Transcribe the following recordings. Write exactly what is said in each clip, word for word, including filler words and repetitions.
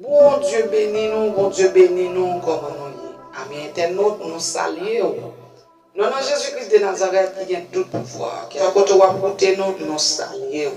Bondye beni nou, Bondye beni nou, kòman nou ye? Ami entènot, nou salye w. Non nan Jezi Kris de Nazarèt ki gen tout pouvwa, kèlkèswa kote w ap koute nou, nou salye w.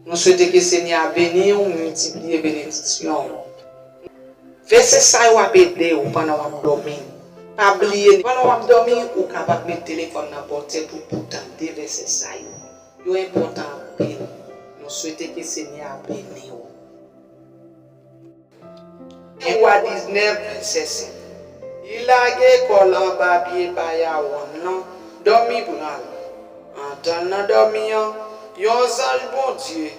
Nou swete ke Senyè a beni w, miltipliye benediksyon w. Vèsè sa yo ap ede w pandan w ap dòmi. Pa bliye, pandan w ap dòmi, ou kapab met telefòn nan bò tèt ou pou w tande vèsè sa yo. Yo enpòtan anpil. Nou swete ke Senyè a beni w. Yon Wa diznèf, vèsè senk. Li lage kò l anba pye pa Yawonn lan, dòmi pran l. Antan l nan dòmi an, yon zanj Bondye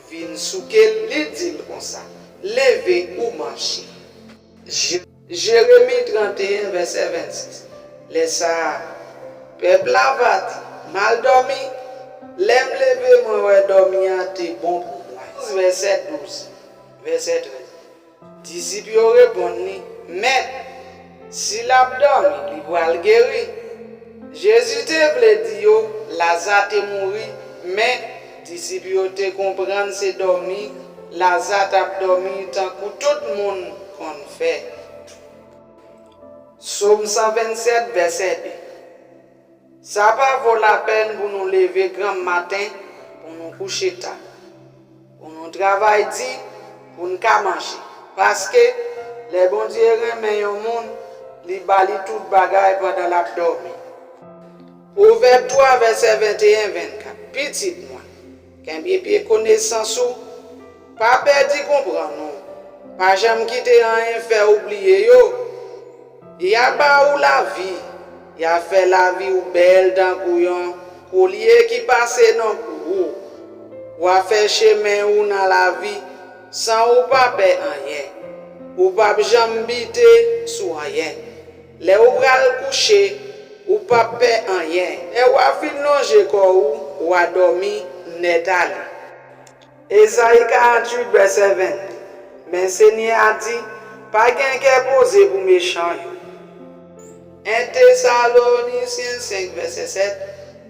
vin souke l, li di l konsa, leve, ou mache. Je- Jeremi tranteyen, vèsè vennsis. Lè sa a, pèp la va di, m al dòmi, lè m leve, mwen wè dòmi an te bon pou mwen. Vèsè douz, vèsè trèz. Disip yo reponn li, Mèt, si l ap dòmi, li pral geri. Jezi te vle di yo, Laza te mouri, men disip yo te konprann se dòmi Laza t ap dòmi tankou tout moun konn fè. Sòm san vennsèt, vèsè de. Sa pa vo lapèn pou nou leve granm maten, pou nou kouche ta, pou nou travay di, pou n ka manje. Paske, lè Bondye renmen yon moun, li ba li tout bagay pandan l ap dòmi. Pwovèb twa, vèsè venteyen, vennkat. Pitit mwen, kenbe pye konesans ou, pa pèdi konprann ou, pa janm kite anyen fè w bliye yo. Y a ba ou lavi, y a fè lavi w bèl tankou yon kolye ki pase nan kou ou. W a fè chemen ou nan lavi san ou pa pè anyen. Ou p ap janm bite sou anyen. Lè ou pral kouche, ou p ap pè anyen. Lè w a fin lonje kò ou, w a dòmi nèt ale. Ezayi karanntuit, vèsè vennde. Men Senyè a di, pa gen kè poze pou mechan yo. En Tesalonisyen senk, vèsè sèt.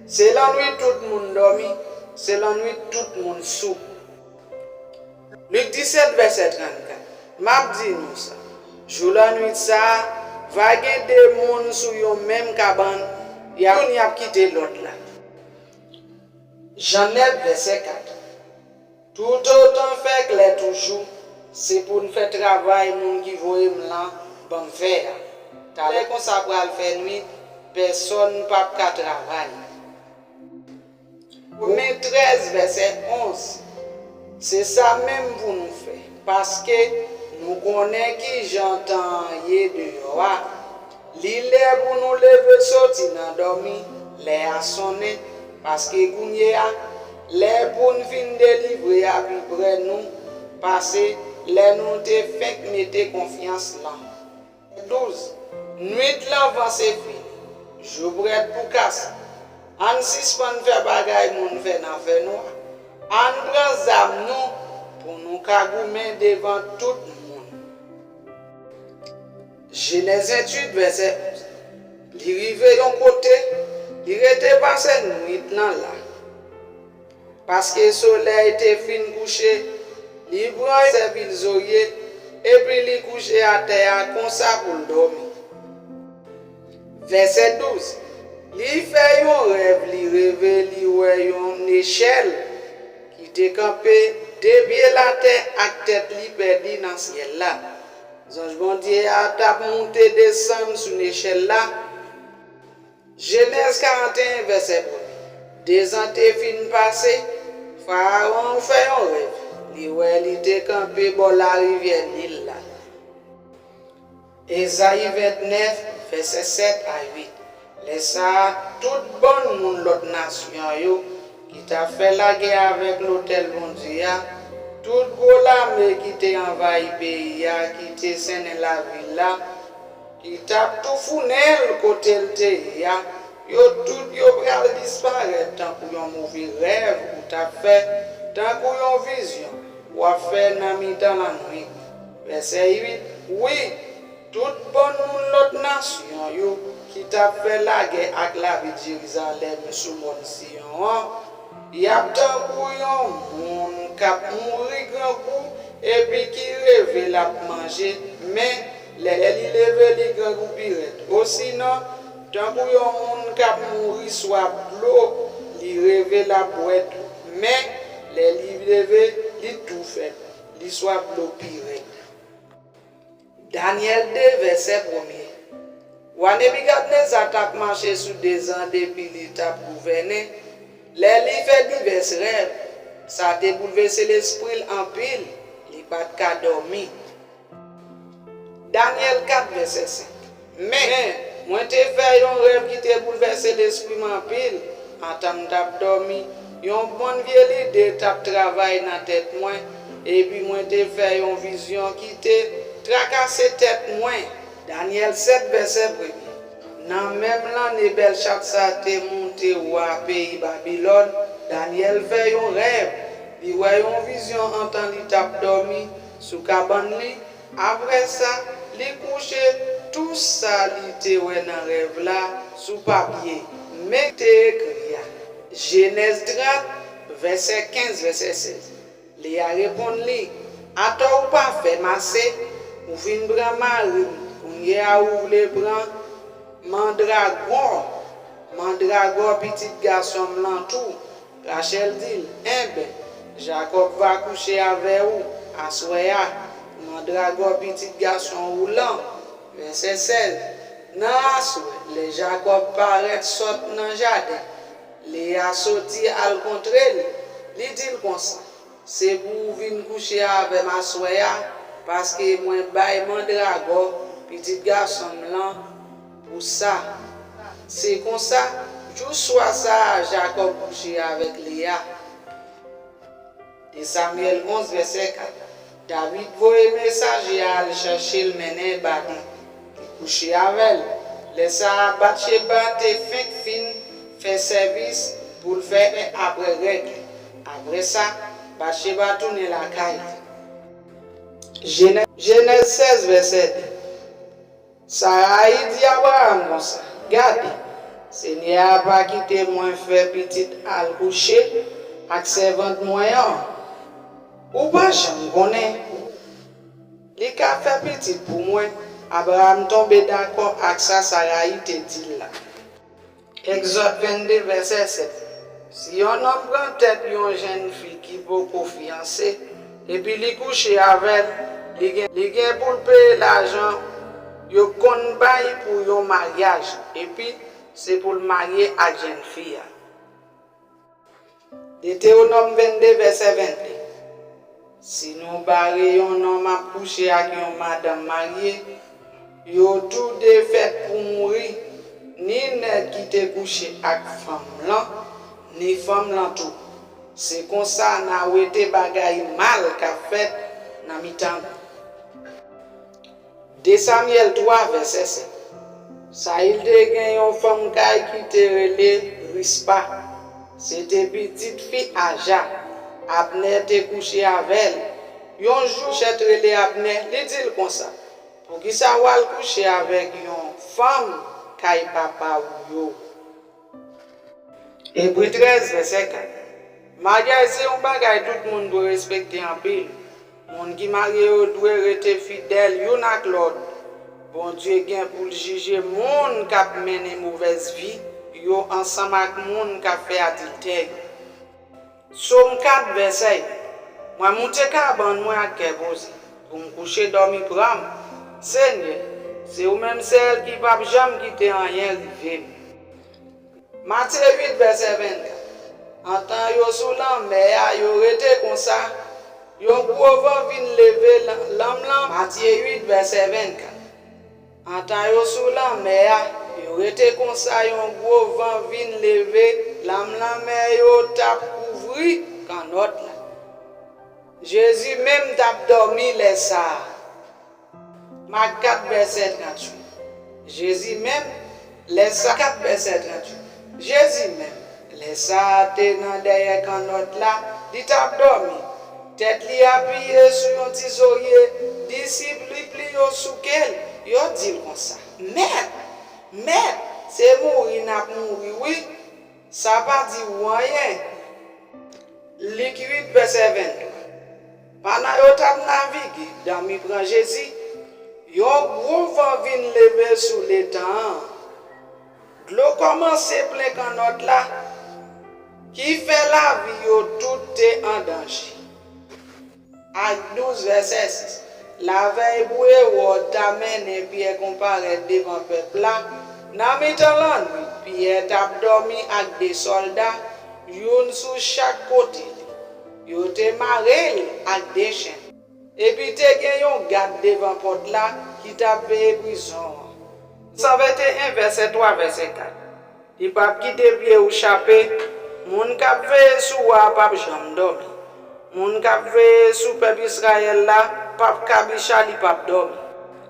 Se lannwit tout moun dòmi, se lannwit tout moun sou. Lik disèt, vèsè trannkat. M ap di nou sa, jou lannwit sa a, va gen de moun sou yon menm kabann, y a youn y ap kite lòt la. Jan nèf, vèsè kat. Toutotan fè klè toujou, se pou n fè travay moun ki voye m lan ban m fè a. Talè konsa pral fè nwit, pèsonn p ap ka travay. Women trèz, vèsè onz. Se sa menm pou nou fè, paske nou konnen ki jan tan an ye deyò a. Li lè pou nou leve soti nan dòmi, lè a sonnen, paske kounye a, lè pou n fin delivre a pi pre nou pase lè nou te fenk mete konfyans lan. Douz. Nwit lan vanse fini. Jou prèt pou kase. Ann sispann fè bagay moun fè nan fènwa. Ann pran zam nou pou nou ka goumen devan tout moun. Jenèz venntuit, vèsè onz. Li rive yon kote, li rete pase nwit lan la. Paske solèy te fin kouche, li pran sèvil zorye, epi li kouche atè a konsa pou l dòmi. Vèsè douz. Li fè yon rèv, li reve, li wè yon nechèl ki te kanpe de pye l atè ak tèt li pèdi nan syèl la. Zanj Bondye a t ap moute desann sou nechèl la. Jenèz karanteyen, vèsè premye. Dezan te fin pase, Farawon fè yon rèv. Li wè li te kanpe bò larivyè Nil la. Ezayi vennèf, vèsè sèt a uit. Lè sa a, tout bann moun lòt nasyon yo ki t ap fè lagè avèk lotèl Bondye a, tout gwo lame ki te anvayi peyi a, ki te sennen lavil la, ki t ap toufounen l kote l te ye a, yo tout yo pral disparèt tankou yon move rèv ou t ap fè, tankou yon vizyon w ap fè nan mitan lannwit. Vèsè uit. Wi, tout bann moun lòt nasyon yo ki t ap fè lagè ak lavil Jerizalèm sou mòn Siyon an, y ap tankou yon moun k ap mouri grangou epi ki reve l ap manje, men lè li leve, li grangou pi rèd. Osinon, tankou yon moun k ap mouri swaf dlo, li reve l ap bwè dlo, men lè li leve, li tou fèb, li swaf dlo pi rèd. Danyèl de, vèsè premye. Wa Nebikadneza t ap mache sou de zan depi li t ap gouvène. Lè li fè divès rèv, sa te boulvèse lespri l anpil, li pa t ka dòmi. Danyèl kat, vèsè senk. Men, mwen te fè yon rèv ki te boulvèse lespri m anpil. Antan m t ap dòmi, yon bann vye lide t ap travay nan tèt mwen, epi mwen te fè yon vizyon ki te trakase tèt mwen. Danyèl sèt, vèsè premye. Nan menm lanne Bèlchatsar te moute wa peyi Babilòn, Danyèl fè yon rèv. Li wè yon vizyon antan li t ap dòmi sou kabann li. Apre sa, li kouche tou sa li te wè nan rèv la sou papye, men te ekri a. Jenèz trant, vèsè kenz, vèsè sèz. Leya reponn li, atò ou pa fè m ase, ou fin pran mari m, kounye a ou vle pran mandragò, mandragò pitit gason m lan tou. Rachèl di l, enben, Jakòb va kouche avè ou aswè a, mandragò pitit gason ou lan. Vèsè sèz. Nan aswè, lè Jakòb parèt sot nan jaden, Leya soti al kontre l, li di l konsa, se pou w vin kouche avè m aswè a, paske mwen bay mandragò, pitit gason m lan, pou sa. Se konsa, jou swa sa a, Jakòb kouche avèk Leya. De Samyèl onz, vèsè kat. David voye mesaje a al chache l mennen ba li. Li kouche avè l. Lè sa a, Batcheba te fenk fin fè sèvis pou l fè apre règ li. Apre sa, Batcheba tounen lakay li. Jenè-, Jenèz sèz, vèsè de. Sarayi di Abraram konsa, gade, Senyè a pa kite mwen fè pitit al kouche ak sèvant mwen an. Ou pa janm konnen, li ka fè pitit pou mwen. Abraram tonbe dakò ak sa Sarayi te di l la. Egzòd vennde, vèsè sèt. Si yon nonm pran tèt yon jèn fi ki poko fiyanse, epi li kouche avè l, li gen, li gen pou l peye lajan yo konn bay pou yon maryaj, epi se pou l marye ak jèn fi a. Detewonòm vennde, vèsè vennde. Si nou bare yon nonm ap kouche ak yon madanm marye, yo tou de fèt pou mouri, ni nèg ki te kouche ak fanm lan, ni fanm lan tou. Se konsa n a wete bagay mal k ap fèt nan mitan nou. De Samyèl twa, vèsè sèt. Sayil te gen yon fanm kay ki te rele Rispa. Se te pitit fi Aja. Abnè te kouche avè l. Yon jou, Chèt rele Abnè, li di l konsa, poukisa w al kouche avèk yon fanm kay papa w yo? Ebre trèz, vèsè kat. Maryaj se yon bagay tout moun dwe respekte anpil. Moun ki marye yo dwe rete fidèl youn ak lòt. Bondye gen pou l jije moun k ap mennen movèz vi yo ansanm ak moun k ap fè adiltè yo. Sòm kat, vèsè uit. Mwen moute kabann mwen ak kè poze, pou m kouche dòmi pran m. Senyè, se ou menm sèl ki p ap janm kite anyen rive m. Matye uit, vèsè vennkat. Antan yo sou lanmè a, yo rete konsa, yon gwo van vin leve lan-, lanm lan. Matye uit, vèsè vennkat. Antan yo sou lanmè a, yo rete konsa, yon gwo van vin leve, lanm lanmè yo t ap kouvri kannòt la. Jezi menm t ap dòmi lè sa a. Mak kat, vèsè tranntuit. Jezi menm, lè sa, kat, vèsè tranntuit. Jezi menm, lè sa a, te nan dèyè kannòt la, li t ap dòmi. Tèt li apiye sou yon ti zorye, disip li pli yo souke l, yo di l konsa, Mèt, Mèt, se mouri n ap mouri wi, sa pa di ou anyen. Lik uit, vèsè venntwa. Pandan yo t ap navige, Dòmi pran Jezi. Yon gwo van vin leve sou letan an. Dlo kòmanse plen kannòt la, ki fè lavi yo tout te an danje. Ak douz vèsè sis. Lavèy pou Ewòd ta mennen Pyè konparèt devan pèp la, nan mitan lannwit, Pyè t ap dòmi ak de sòlda, youn sou chak kote li. Yo te mare l ak de chenn. Epi te gen yon gad devan pòt la ki t ap veye prizon an. San venteyen, vèsè twa, vèsè kat. Li p ap kite pye w chape. Moun k ap veye sou wa a p ap janm dòmi. Moun k ap veye sou pèp Izrayèl la p ap kabicha, li p ap dòmi.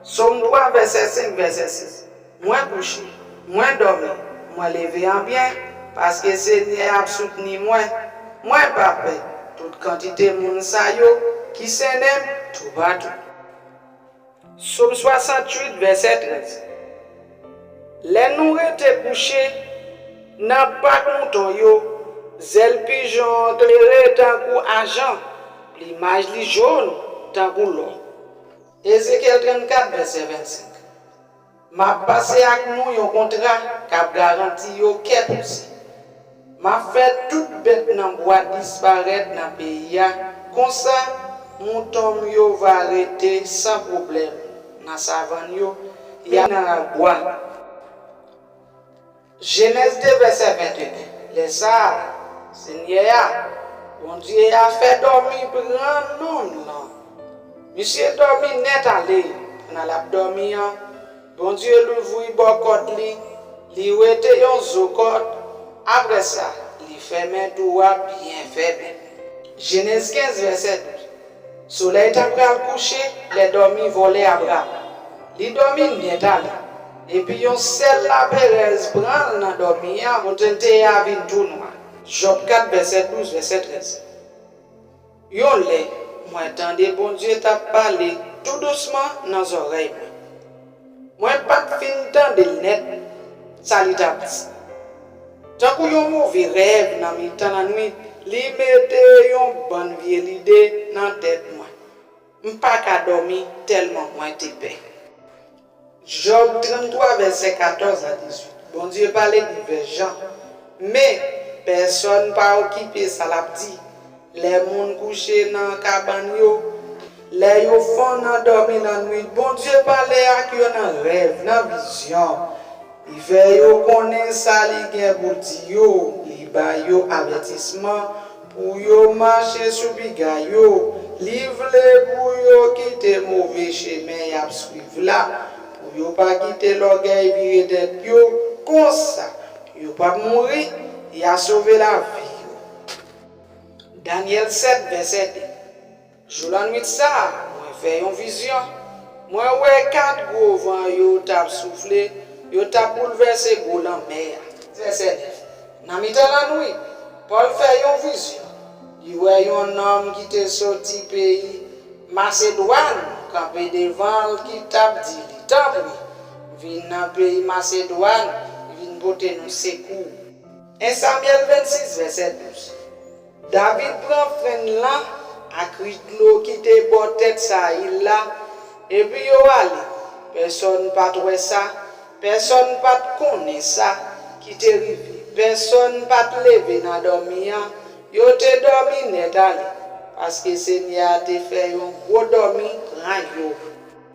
Sòm twa, vèsè senk, vèsè sis. Mwen kouche, mwen dòmi, mwen leve an byen, paske Senyè a ap soutni mwen. Mwen pa pè tout kantite moun sa yo ki sennen m toupatou. Sòm swasanntuit, vèsè trèz. Lè nou rete kouche nan pak mouton yo, zèl pijon an klere tankou ajan, plimaj li jòn tankou lò. Ezekyèl trannkat, vèsè vennsenk. M ap pase ak nou yon kontra k ap garanti yo kè poze. M ap fè tout bèt nan bwa disparèt nan peyi a, konsa, mouton m yo va rete san pwoblèm nan savann yo, y a nan rak bwa. Jenèz de, vèsè venteyen. Lè sa a, Senyè a, Bondye a, fè dòmi pran nonm lan. Misye dòmi nèt ale. Pandan l ap dòmi an, Bondye louvri bò kòt li, li wete yon zo kòt. Apre sa, li fèmen twou a byen fèmen. Jenèz kenz, vèsè douz. Solèy ta pral kouche lè dòmi vòlè Abraram. Li dòmi nèt ale. Epi yon sèl laperèz pran l nan dòmi an, kote l te ye a vin tou nwa. Jòb kat, vèsè douz, vèsè trèz. Yon lè, mwen tande Bondye t ap pale tou dousman nan zòrèy mwen. Mwen pa t fin tande l nèt, sa li t ap di. Tankou yon move rèv nan mitan lannwit, li mete yon bann vye lide nan tèt mwen. M pa ka dòmi tèlman mwen te pè. Jòb tranntwa, vèsè katòz a dizuit. Bondye pale divès jan. Men, pèsonn pa okipe sa l ap di. Lè moun kouche nan kabann yo, lè yo fonn nan dòmi lannwit, Bondye pale ak yo nan rèv, nan vizyon. Li fè yo konnen sa li gen pou di yo, li ba yo avètisman pou yo mache sou piga yo, li vle pou yo kite move chemen y ap swiv la, pou yo pa kite lògèy vire tèt yo, konsa, yo p ap mouri, y a sove lavi yo. Danyèl sèt, vèsè de. Jou lannwit sa a, mwen fè yon vizyon. Mwen wè kat gwo van yo t ap soufle, yo t ap boulvèse gwo lanmè a. Vèsè nèf. Nan mitan lannwit, Pòl fè yon vizyon. Li wè yon nonm ki te soti peyi Masedwàn kanpe devan l ki t ap di li, tanpri, vin nan peyi Masedwàn, vin pote nou sekou. En Samyèl vennsis, vèsè douz. David pran frenn lan ak ri dlo ki te bò tèt Sayil la, epi yo ale. Pèsonn pa t wè sa, pèsonn pa t konnen sa ki te rive. Pèsonn pa t leve nan dòmi an, yo te dòmi nèt ale, paske Senyè a te fè yon gwo dòmi pran yo.